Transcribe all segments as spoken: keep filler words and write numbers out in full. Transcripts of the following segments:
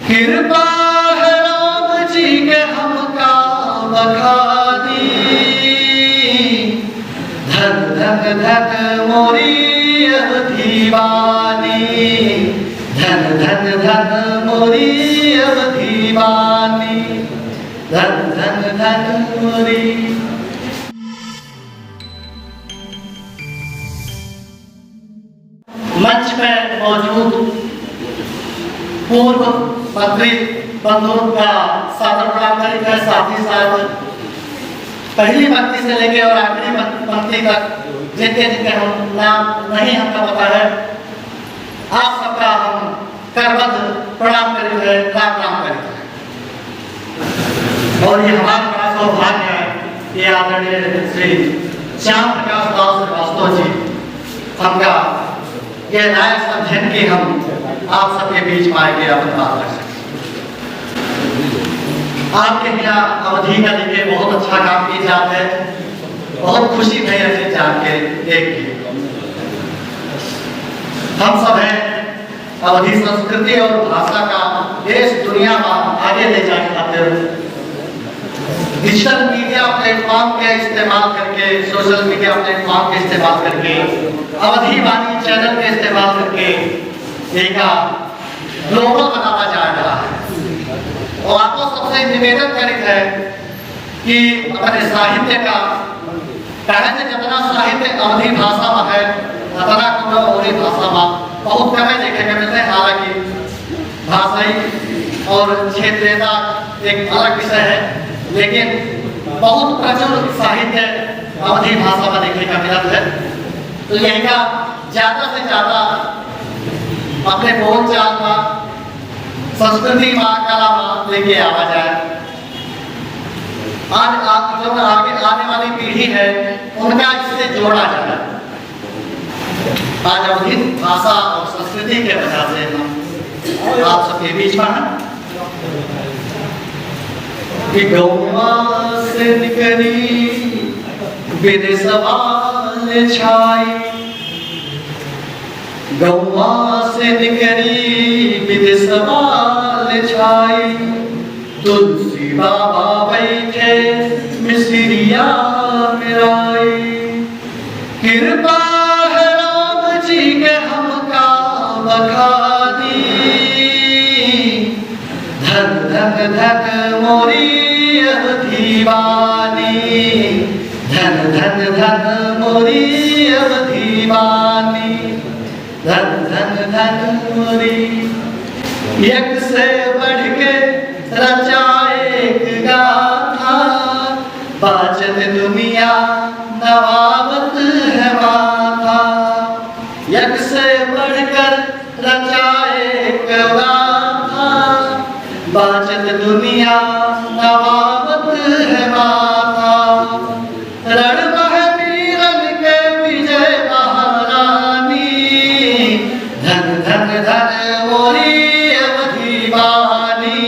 कृपा है राम जी के हमका बखानी, धन धन धन मोरी अवधी बानी, धन धन धन मोरी अवधी बानी, धन धन धन मोरी। मंच पे मौजूद पूर्व मंत्री बंधु का सादर प्रणाम करित है, साथ ही साथ पहली पंक्ति से लेके और आखिरी पं-, पंक्ति तक जिनके जिनके हम नाम नहीं हमका पता है, आप सबका हम करबद्ध प्रणाम करित है, राम राम करित है। और ये हमारा बड़ा सौभाग्य है कि आदरणीय श्री श्याम प्रकाश दास श्रीवास्तव जी हमका ये लायक समझेन कि हम आप सबके बीच में आइके अपन बात रख सकें। आपके यहाँ अवधी का लेके बहुत अच्छा काम की जात है, बहुत खुशी भई है जान के एक। हम सब हैं अवधी संस्कृति और भाषा का देश दुनिया में आगे ले जाए खातिर digital media platform के इस्तेमाल करके, social media platform के इस्तेमाल करके, अवधी बानी channel के इस्तेमाल करके एक global बनावा जा रहा है। और आपको सबसे निवेदन करित है कि अपने साहित्य का, काहे से जितना साहित्य अवधी भाषा में है, उतना कोनो अवधी भाषा में बहुत कम देखे के मिलते हैं। हालांकि भाषाई और क्षेत्रीयता एक अलग विषय है, लेकिन बहुत प्रचुर साहित्य अवधी भाषा में देखे का मिलत है। तो यही का ज्यादा से ज्यादा अपने बोलचाल में, संस्कृति में, कला में लेके आवा जाए। आज आ-, जो आगे आने वाली पीढ़ी है, उनका इससे जोड़ा जाए। आज अवधी भाषा और संस्कृति के वजह से हम आप सबके बीच में हैं। कि गौवा से निकरी विदेशवा ले छाई, गौवा से निकरी विदेशवा ले छाई, तुलसी बाबा बैठे मिसरिया में राई। कृपा है राम जी के हमका बखानी, धन धन धन मोरी अवधी बानी, धन धन धन मोरी अवधी बानी, धन धन धन मोरी। एक से बढ़ के रचा एक गाथा, बाचत दुनिया नवावत है माथा। एक से बढ़कर रचा एक गाथा, बाचत दुनिया नवावत है माथा। रण बह वीरन के विजय महारानी, धन धन धन मोरी अवधी बानी,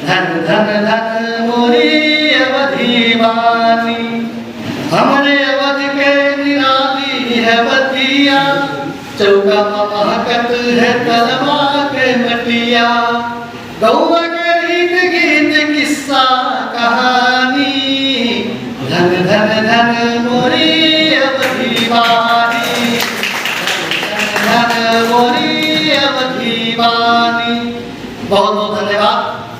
धन धन धन मोरी अवधी बानी। हमरे अवध के निराली है बतिया, चौका मा महकत है तलवा के मटिया। गौवा के रीत गीत किस्सा कहानी, धन धन धन मोरी अवधी बानी, धन धन मोरी अवधी बानी। बहुत बहुत धन्यवाद।